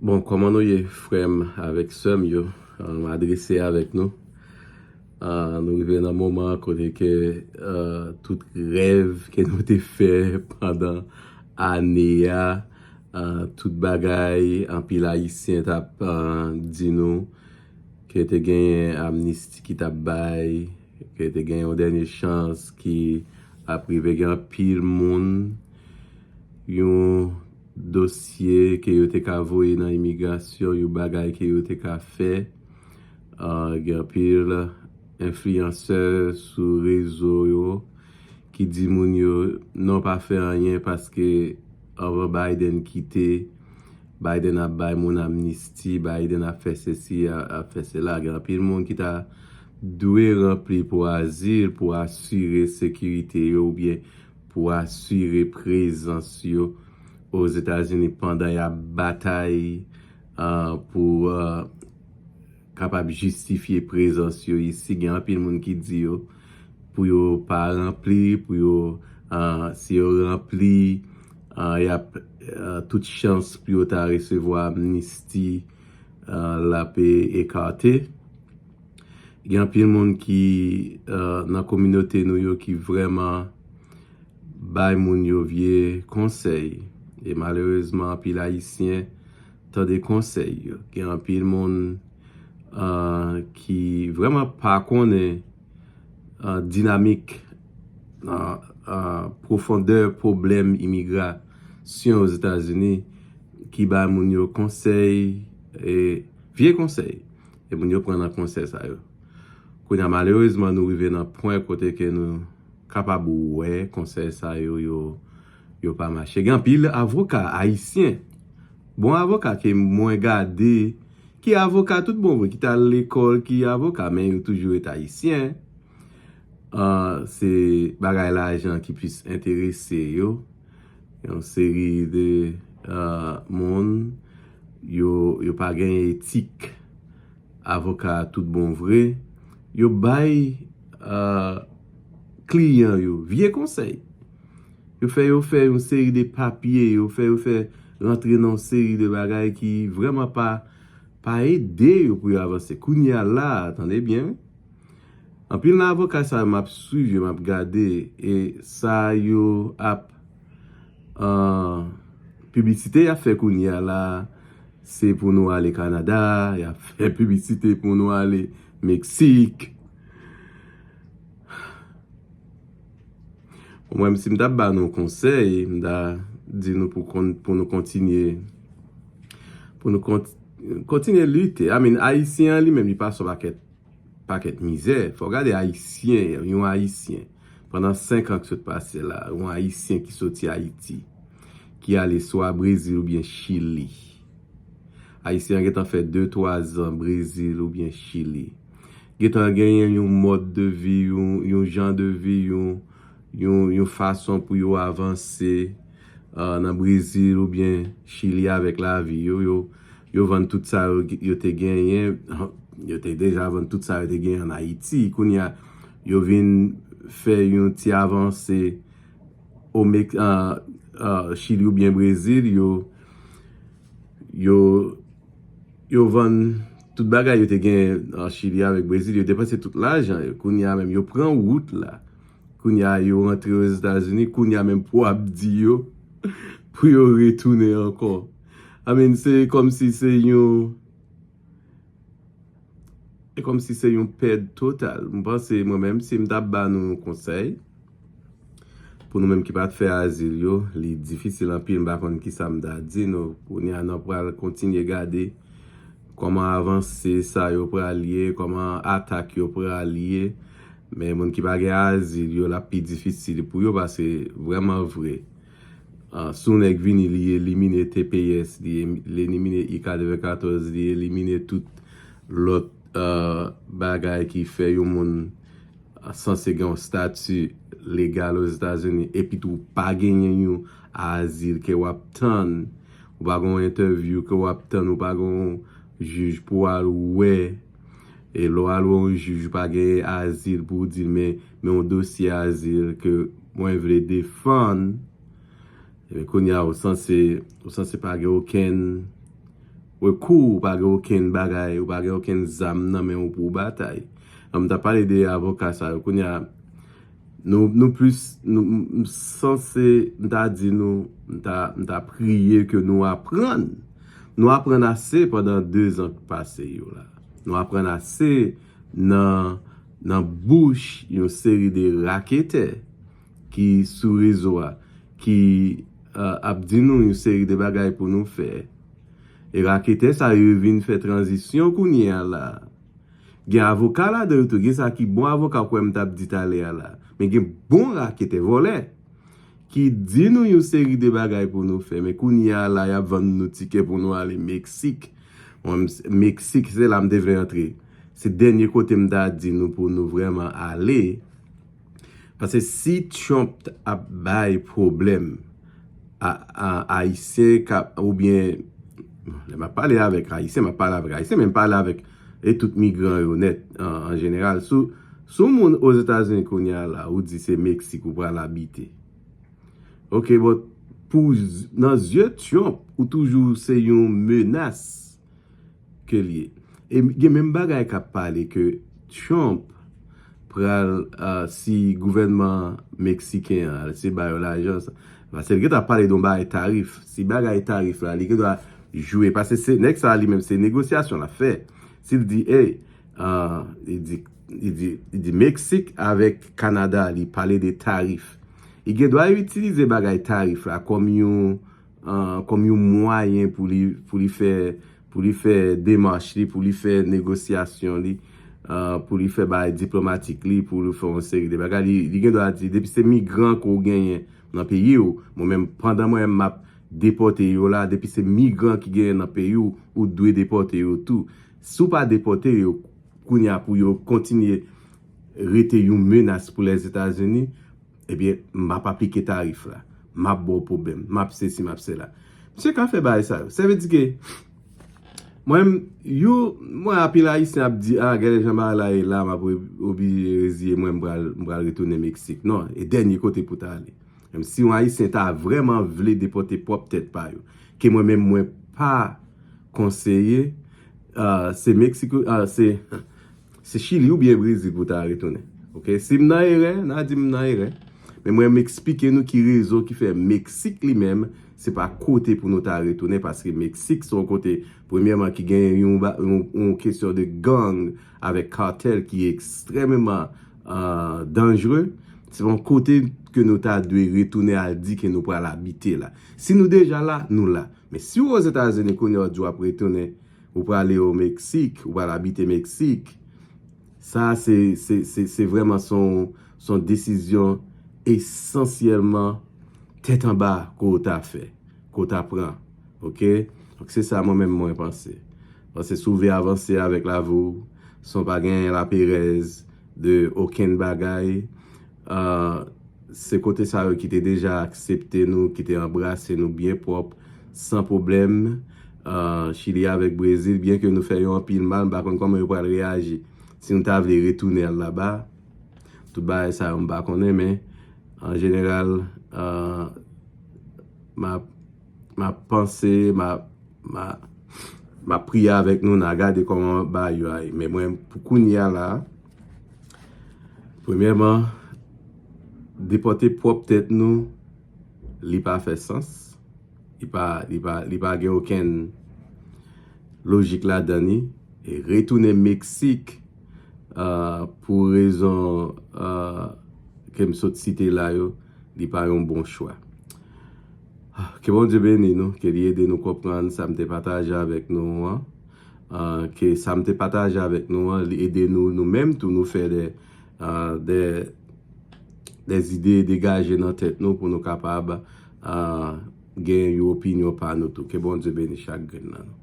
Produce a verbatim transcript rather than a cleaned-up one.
Bon, kòman nou ye, frè m avèk sè m yo? Ah, m adrese avèk nou. Ah, nou rive nan moman kote ke, ah, tout rèv ke nou te fè pandan ane a, ah, tout bagay, anpil Ayisyen t ap, ah, di nou ke te genyen amnisti ki t ap bay, ke te genyen yon dènye chans ki ap rive. Gen anpil moun, yon dosye ke yo te ka voye nan imigrasyon, yon bagay ke yo te ka fè. Ah, gen anpil enfliyansè sou rezo yo ki di moun yo, "Non, pa fè anyen, paske anvan Biden kite, Biden ap bay moun amnisti, Biden ap fè sesi, a-, ap fè sela." Gen anpil moun ki ta dwe ranpli pou azil, pou asire sekirite yo oubyen pou asire prezans yo Ozetazini pandan y ap batay, ah, pou, ah, kapab jistifye prezans yo isi. Gen anpil moun ki di yo pou yo pa ranpli, pou yo, ah, si yo ranpli, ah, y ap, ah, tout chans pou yo ta resevwa amnisti, ah, l ap ekate. Gen anpil moun ki, ah, nan kominote nou yo ki vrèman bay moun yo vye konsèy. E malerezman, anpil Ayisyen tande konsèy yo. Gen anpil moun, ah, ki vrèman pa konnen, ah, dinamik, ah, ah, pwofondè pwoblèm imigrasyon Ozetazini ki bay moun yo konsèy, e vye konsèy. E moun yo pran nan konsèy sa yo. Kounye a, malerezman, nou rive nan pwen kote ke nou kapab wè konsèy sa yo, yo, yo pa mache. Gen anpil avoka ayisyen, bon avoka ke mwen gade, ki avoka tout bon vre, ki t al lekòl, ki avoka, men yo toujou ret ayisyen. Ah, se bagay lajan ki plis enterese yo. Yon seri de, ah, moun, yo, yo pa gen etik avoka tout bon vre. Yo bay, ah, kliyan yo vye konsèy. Yo fè yo fè yon seri de papye, yo fè yo fè rantre nan yon seri de bagay ki vrèman pa, pa ede yo pou yo avanse. Kounye a la, tande byen, wi. Anpil nan avoka sa yo m ap swiv yo, m ap gade, e sa yo ap, ah, piblisite y ap fè kounye a la, se pou nou ale Kanada, y ap fè piblisite pou nou ale Meksik. Bon, mwen, si m t ap ba nou konsèy, m ta di nou pou kon-, pou nou kontinye, pou nou kont-, kontinye lite. I mean, Ayisyen an li menm, li pase yon pakèt, pakèt mizè. Fò w gade Ayisyen, yon Ayisyen, pandan senk an ki sot pase la, yon Ayisyen ki soti Ayiti, ki ale swa Brezil oubyen Chili. Ayisyen an gentan fè de, twa zan Brezil oubyen Chili. Gentan genyen yon mòd de vi, yon, yon jan de vi, yon, yon, yon fason pou yo avanse, ah, nan Brezil oubyen Chili avèk lavi yo. Yo, yo vann tout sa yo, yo te genyen. Yo te deja vann tout sa yo te genyen ann Ayiti. Kounye a, yo vin fè yon ti avanse o Mek-, ah, ah, Chili oubyen Brezil, yo, yo, yo vann tout bagay yo te gen an Chili avèk Brezil, yo depanse tout lajan yo. Kounye a menm, yo pran wout la. Kounye a, yo rantre Ozetazini, kounye a menm pou ap di yo, pou yo retounen ankò. I mean, se kòmsi se yon, e kòmsi se yon pèd total. M panse, mwen menm, si m t ap ba nou yon konsèy, pou nou menm ki pa t fè azil yo, li difisil anpil, m pa konn kisa m ta di nou. Kounye a, nou pral kontinye gade kòman avanse sa yo pral ye, kòman atak yo pral ye. Men moun ki pa gen azil yo, l ap pi difisil pou yo, paske vrèman vre, ah, si yon nèg vini, li elimine T P S, li em-, li elimine I katrevenkatòz, li elimine tout lòt, ah, bagay ki fè yon moun, ah, sanse gen yon stati legal Ozetazini, epi tou pa genyen yon azil ke w ap tann, ou pa gen yon entèvyou ke w ap tann, ou pa gen yon jij pou w al wè. E lè w al wè yon jij, ou pa gen azil pou w di l, "Men, men yon dosye azil ke mwen vle defann." Ebyen, kounye a, ou sanse, ou sanse pa gen okenn Pwen kou, ou pa gen okenn bagay, ou pa gen okenn zam nan men w pou w batay. M ta pale de avoka sa yo. Kounye a, nou, nou plis, nou, m, m sanse, m ta di nou, m ta, m ta priye ke nou aprann. Nou aprann ase pandan de zan k pase yo la. Nou aprann ase nan, nan bouch yon seri de raketè ki sou rezo a, ki, uh, ap di nou yon seri de bagay pou nou fè. E raketè sa yo vin fè tranzisyon kounye a la. Gen avoka ladan yo tou, gen sa ki bon avoka, kwè m t ap di talè a la. Men gen bon raketè, vòlè, ki di nou yon seri de bagay pou nou fè. Men kounye a la, y ap vann nou tikè pou nou ale Meksik. Mwen, m s-, Meksik, se la m te vle antre. Se dènye kote m ta di nou pou nou vrèman ale. Paske si Trump t ap bay pwoblèm a, a Ayisyen k ap, oubyen, lè m ap pale avèk Ayisyen, m ap pale avèk Ayisyen, men m pale avèk e tout migran yo nèt, an, an jeneral. Si w, si w moun Ozetazini kounye a la, ou di se Meksik ou pral abite. Ok, bon, pou z-, nan zye Trump, ou toujou se yon menas ke l ye. E gen menm bagay k ap pale ke Trump pral, ah, si gouvènman meksiken an, si l ba yo lajan, sa, paske l gentan pale de yon bagay tarif. Si bagay tarif la, li gendwa jwe, paske se, nèg sa li menm, se negosyasyon l ap fè. Si l di, hey, ah, li di, li di, li di Meksik avèk Kanada, li pale de tarif. Li gendwa itilize bagay tarif la kòm yon, ah, kòm yon mwayen pou li, pou li fè, pou li fè demach li, pou li fè negosyasyon li, ah, pou li fè bagay diplomatik li, pou li fè yon seri de bagay. Li, li gendwa di, depi se migran ke w genyen nan peyi w, mwen menm, pandan mwen menm m ap depòte yo la, depi se migran ki genyen nan peyi w, ou dwe depòte yo tou. Si w pa depòte yo, kounye a pou yo kontinye rete yon menas pou Lèzetazini, ebyen, m ap aplike tarif la. M ap ba w pwoblèm. M ap sesi, m ap sela. Misye ka fè bagay sa yo. Sa vle di ke mwen, yo, mwen, anpil Ayisyen ap di, ah, gade jan bagay la ye la, m ap re-, oblije reziye mwen, m pral, m pral retounen Meksik. Non, e dènye kote pou ta ale. Menm si yon Ayisyen ta vrèman vle depòte pwòp tèt pa yo, ke mwen menm mwen pa konseye, ah, se Meksiko, ah, se, se Chili oubyen Brezil pou ta retounen. Ok? Si m nan erè, n a di m nan erè. Men mwen, m eksplike nou ki rezon ki fè Meksik li menm, se pa kote pou nou ta retounen, paske Meksik se yon kote, premyèman, ki gen yon, ba- yon, yon kesyon de gang avèk katèl ki ekstrèmeman, ah, danjere. Se yon kote ke nou ta dwe retounen al di ke nou pral abite la. Si nou deja la, nou la. Men si w Ozetazini kounye a w di w ap retounen, ou prale o Meksik, ou pral abite Meksik, sa se, se, se, se vrèman se yon, se yon desizyon esansyèlman tèt anba ke w ta fè, ke w ta pran. Ok? Donk se sa mwen menm mwen panse. Panse si w vle avanse avèk lavi w, san w pa gen laperèz de okenn bagay, ah, se kote sa yo ki te deja aksepte nou, ki te anbrase nou byen pwòp, san pwoblèm. Ah, Chili avèk Brezil, byen ke nou fè yo anpil mal, m pa konn kòman yo pral reyaji si nou ta vle retounen al laba. Tout bagay sa yo m pa konnen, men an jeneral, ah, m ap, m ap panse, m ap, m ap, m ap priye avèk nou, n a gade kòman bagay yo a ye. Men mwen, pou kounye a la, premyèman, depòte pwòp tèt nou, li pa fè sans. Li pa, li pa, li pa gen okenn lojik ladan li. E retounen Meksik, ah, pou rezon, ah, ke m sot site la yo, li pa yon bon chwa. Ah, ke Bondye beni nou, ke li ede nou konprann sa m te pataje avèk nou an. Ah, ke sa m te pataje avèk nou an, li ede nou, nou menm tou, nou fè de, ah, de, de zide degaje nan tèt nou pou nou kapab, ah, gen yon opinyon pa nou tou. Ke Bondye beni chak grenn nan nou.